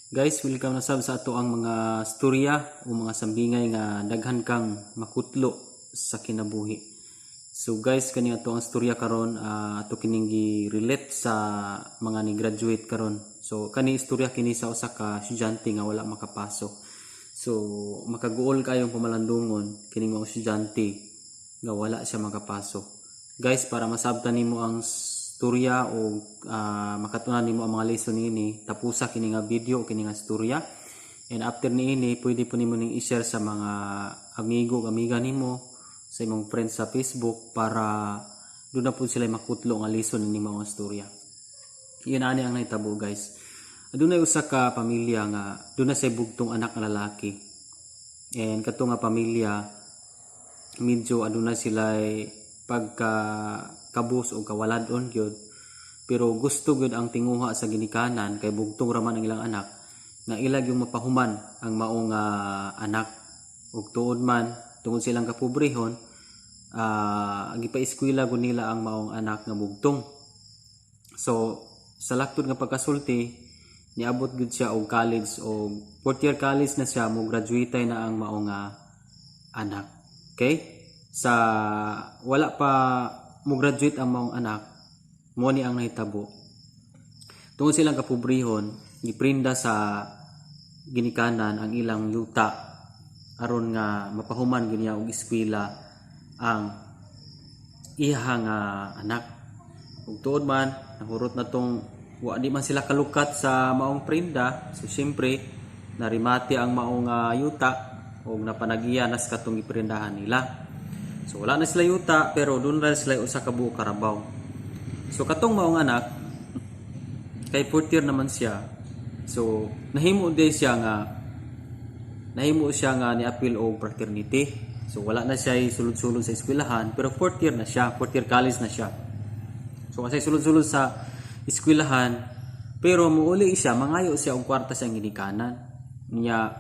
Guys, welcome na sab sa ato ang mga storya o mga sambingay nga daghan kang makutlo sa kinabuhi. So guys, kani ato ang storya karon, ato kining gi-relate sa mga ni graduate karon. So kani istorya kini sa usa ka estudyante nga wala makapasok. So makaguol kayong pamalandungon kining mga estudyante nga wala siya makapasok. Guys, para masabtan nimo ang storya o makatunan nimo ang mga lesson niini, tapusa kini nga video o kini nga storya. And after niini, pwede po nimo ning i-share sa mga amigo ug amiga nimo, sa imong friends sa Facebook, para doon na po sila makutlo nga lesson ni mga storya. Yun ani ang nahitabo, guys. Adunay usa ka pamilya nga duna say bugtong anak nga lalaki. And kato nga pamilya, medyo aduna sila pagka kabus o kawaladon gyud. Pero gusto gyud ang tinguha sa ginikanan, kay bugtong raman ang ilang anak, nga ila gyud mapahuman ang maong anak. Ug tuod man, tungod silang kapobrehon, gipa-eskwela gud nila ang maong anak nga bugtong. So sa laktod nga pagkasulti, niabot gud siya og college, o fourth year college na siya, mo graduate na ang maong anak. Okay? Sa wala pa mo graduate ang maong anak, mo ni ang nahitabo. Tungod silang kapobrehon, giprinda sa ginikanan ang ilang yuta aron nga mapahuman gyud niya og eskwela ang iha nga anak. Ug tuod man, nahurot na tong wa di man sila kalukat sa maong prinda. So siyempre, narimate ang maong yuta ug napanagiya nas katong giprindahan nila. So wala na sila yuta, pero doon ra sila usa ka buok karabaw. So katong maong anak, kay fourth year naman siya. So nahimo siya nga ni-apil og fraternity. So wala na siya sulod-sulod sa eskwelahan, pero fourth year na siya, fourth year college na siya. So kasi sulod-sulod sa eskwelahan, pero muuli siya, mangayo siya og kwarta sa ginikanan. Niya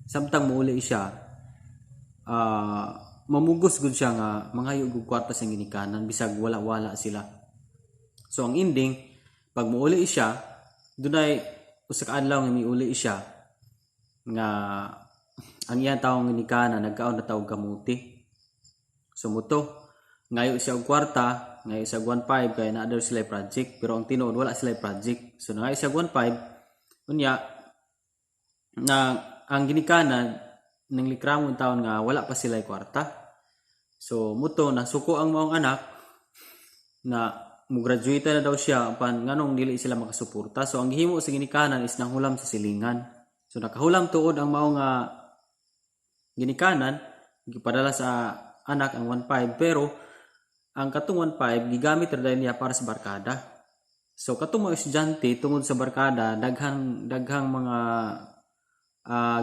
samtang muuli siya, mamugos gud siya nga mangayo og kwarta sa ginikanan bisag wala-wala sila. So ang ending, pag muuli siya, dunay usa ka adlaw nga miuli siya nga ang iyang tawong ginikanan nagkaon na tawag kamuti. So muto, ngayo siya og kwarta, ngayo siya og 1.5 kay naa daw sila project, pero ang tinuod wala sila project. So nangayo siya og 1.5, unya na ang ginikanan nang likramo taon nga wala pa sila kwarta. So muto, nasuko ang maong anak na mo-graduate na daw siya pan nganong dili sila makasuporta. So ang gihimo sa ginikanan is nanghulam sa silingan. So nakahulam tuod ang maong ginikanan, gipadala sa anak ang 1.5, pero ang katong 1.5 gigamit ra dayon niya para sa barkada. So katong mga estudyante, tungod sa barkada, daghang daghang mga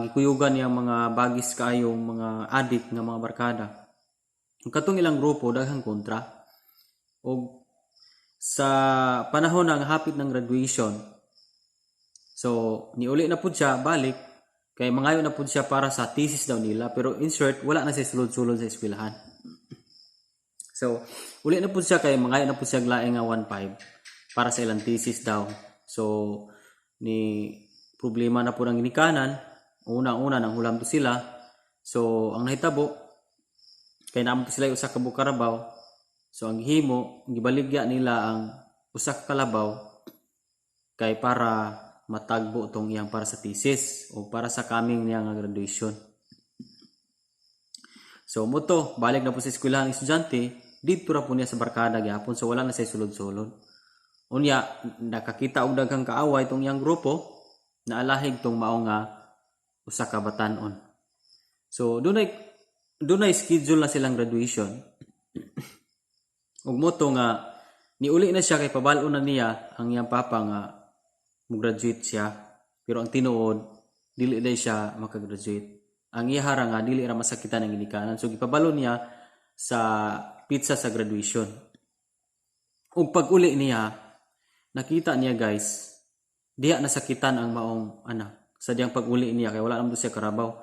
gikuyugan niyang mga bagis kaayong mga adik nga mga barkada. Ang katong ilang grupo, daghang kontra. Og sa panahon ng hapit ng graduation, so niuli na pud siya balik kay mangayo na pud siya para sa thesis daw nila, pero in short, wala na siya sulod-sulod sa eskwelahan. So uli na pud siya kay mangayo na pud siya laing nga 1.5 para sa ilang thesis daw. So ni problema na pud ang ginikanan. Una-una, nang hulam to sila. So ang nahitabo, kay naamo to sila usa ka buok karabaw. So ang gihimo, gibaligya nila ang usa ka kalabaw kay para matagbo tong iyang para sa thesis o para sa coming niya nga graduation. So muto, balik na po sa eskwelahan ang estudyante, didto ra po niya sa barkada gyapon, so wala na siya sulod-sulod. Unya nakakita og daghang kaaway tong iyang grupo, naalahig tong mao nga usa ka batan-on. So dunay schedule na silang graduation. Ug moto nga niuli na siya kay pabal-on na niya ang iyang papa nga mo-graduate siya. Pero ang tinuod, dili day siya makagraduate. Ang iya ra nga dili ra masakitan ang ginikanan. So gipabalo niya sa petsa sa graduation. Ug pag-uli niya, nakita niya, guys, diha nasakitan ang maong anak. Sa diyang pag-uli niya, kay wala naman siya karabaw.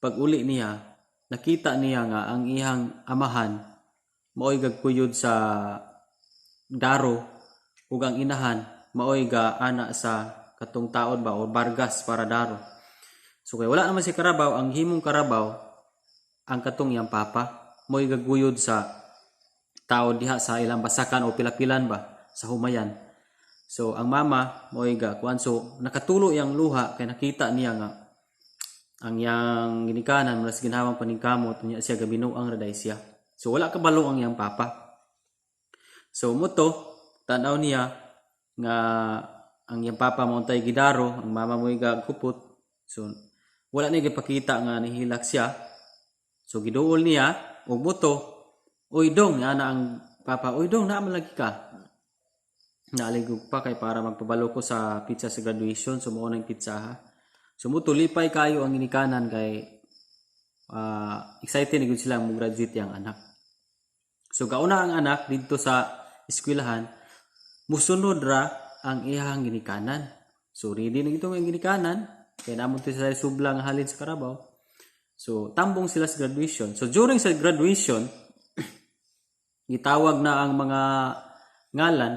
Pag-uli niya, nakita niya nga ang iyang amahan maoy gagkuyod sa daro ug ang inahan maoy ga ana sa katong taod ba o bargas para daro. So kay wala naman si karabaw, ang himong karabaw ang katong iyang papa mo'y gaguyod sa taod diha sa ilang basakan o pilapilan ba sa humayan. So ang mama mo'y ga kuan, so nakatulo iyang luha kay nakita niya nga ang iyang ginikanan mula sa ginhawang paningkamot, unya siya gabinuang ra siya. So wala kabalo ang iyang papa. So muto tan-aw niya nga ang iyang papa mo untay gidaro, ang mama mo'y gakupot. So wala niya gipakita nga nihilak siya. So giduol niya og buto, "Oy dong," ana ang papa, "Oy dong, naa man lagi ka." Naaligog pa kay para magpabalo ko sa pizza sa graduation, so mao nang pizza ha. So muto lipay kayo ang ginikanan kay excited na gyud sila mo graduate yang anak. So gauna ang anak didto sa eskwelahan, musunod ra ang iyang ginikanan. So ready na gito ang ginikanan kay namon to sa subla nga halin sa karabaw. So tambong sila sa graduation. So during sa graduation, gitawag na ang mga ngalan.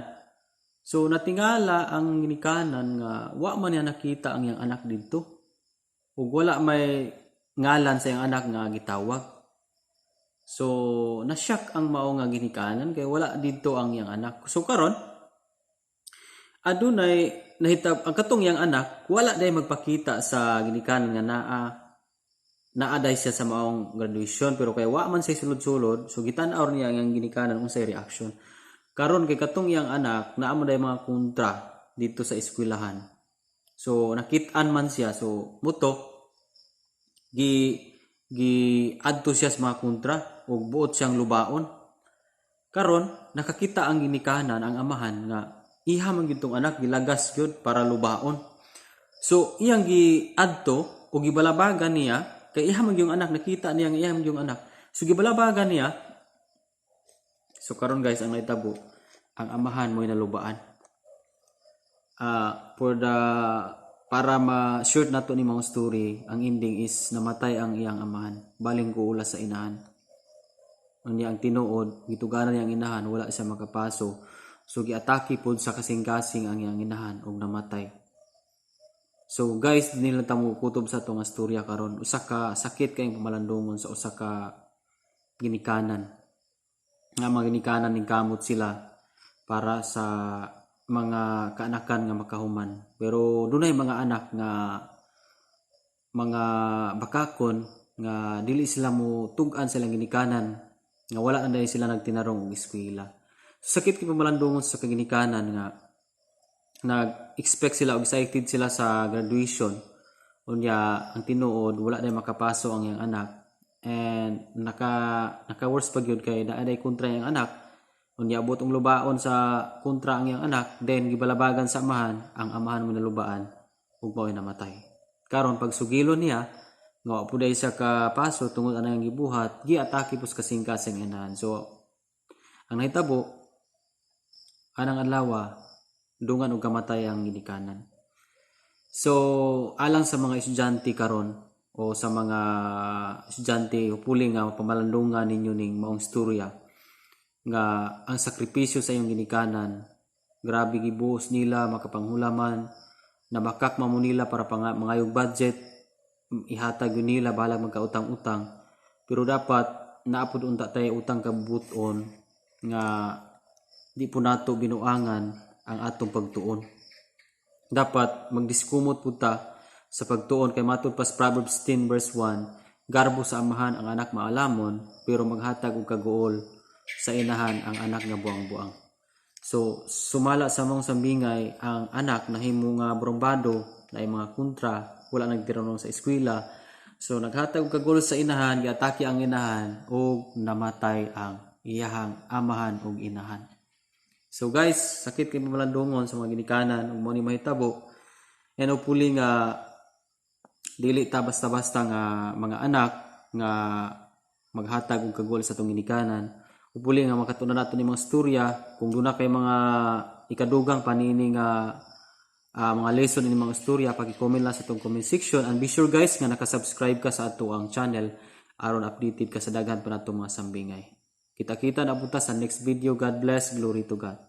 So natingala ang ginikanan nga wa man niya nakita ang iyang anak didto. Ug wala may ngalan sa iyang anak nga gitawag. So nasyak ang mao nga ginikanan kay wala didto ang iyang anak. So karon adunay nahitab ang katong iyang anak, wala day magpakita sa ginikanan nga naa naa day siya sa maong graduation, pero kay wa man siya sulod-sulod, so gitan-aw niya ang ginikanan unsay reaction. Karon kay katong iyang anak naa man day mga kontra dito sa eskwelahan. So nakit-an man siya, so muto gi gi adto siya sa mga kontra ug buot siyang lubaon. Karon nakakita ang ginikanan, ang amahan, nga iha man gyud tong anak, gilagas gyud para lubaon. So iyang gi adto ug gibalabagan niya kay iha man gyud anak, nakita niya nga iha man gyud anak. So gibalabagan niya. So karon guys, ang nahitabo, ang amahan mo'y nalubaan. For the para ma-short nato ni mga story, ang ending is namatay ang iyang amahan. Baling kuula sa inahan. Unya ang tinuod, gituganan niyang inahan, wala siya makapaso. So giatake pod sa kasing-kasing ang iyang inahan ug namatay. So guys, nila ta mo kutob sa atong istorya karon. Usa ka sakit kayong pamalandungon sa usa ka ginikanan. Nga mga ginikanan ning kamot sila para sa mga kaanakan nga makahuman. Pero dunay mga anak nga mga bakakon nga dili sila mo tug-an sa ilang ginikanan nga wala na dahil sila nagtinarong og eskwela. Sakit kay pamalandungon sa kaginikanan nga nag-expect sila og excited sila sa graduation. Unya ang tinuod, wala na makapaso ang iyang anak and naka naka worse pa gyud kay naa day kontra iyang anak. Unya abot og lubaon sa kontra ang iyang anak, then gibalabagan sa amahan, ang amahan mo nalubaan ug mao'y namatay. Karon pagsugilon niya nga wa pud siya kapaso tungod anang gibuhat, giatake pud kasing-kasing inahan. So ang nahitabo anang adlaw, dungan og kamatay ang ginikanan. So alang sa mga estudyante karon o sa mga estudyante, hopefully nga pamalandungan ninyo ning maong istorya nga ang sakripisyo sa iyong ginikanan, grabe gibuhos nila makapanghulaman, nabakak man mo nila para pang mangayog budget, ihatag yun nila bahalag magkautang-utang, pero dapat naapod unta tay utang kabuton nga di po nato binuangan ang atong pagtuon. Dapat magdiskumot pud ta sa pagtuon kay matud pa sa Proverbs 10 verse 1, garbo sa amahan ang anak maalamon, pero maghatag og kaguol sa inahan ang anak nga buang-buang. So sumala sa mong sambingay, ang anak nahimo nga brumbado na mga kontra, wala nagtiranong sa eskwela. So naghatag og kaguol sa inahan, giatake ang inahan ug namatay ang iyahang amahan ug inahan. So guys, sakit kay pamalandungon sa mga ginikanan ug mo ni mahitabo. And hopefully nga dili ta basta-basta nga mga anak nga maghatag og kaguol sa atong ginikanan. Hopefully nga makatun-an nato ni mga storya. Kung duna kay mga ikadugang panini nga mga lesson ini mga storya, paki-comment lang sa atong comment section and be sure guys nga naka-subscribe ka sa ato ang channel aron updated ka sa daghan pa nato mga sambingay. Kita-kita na punta sa next video. God bless. Glory to God.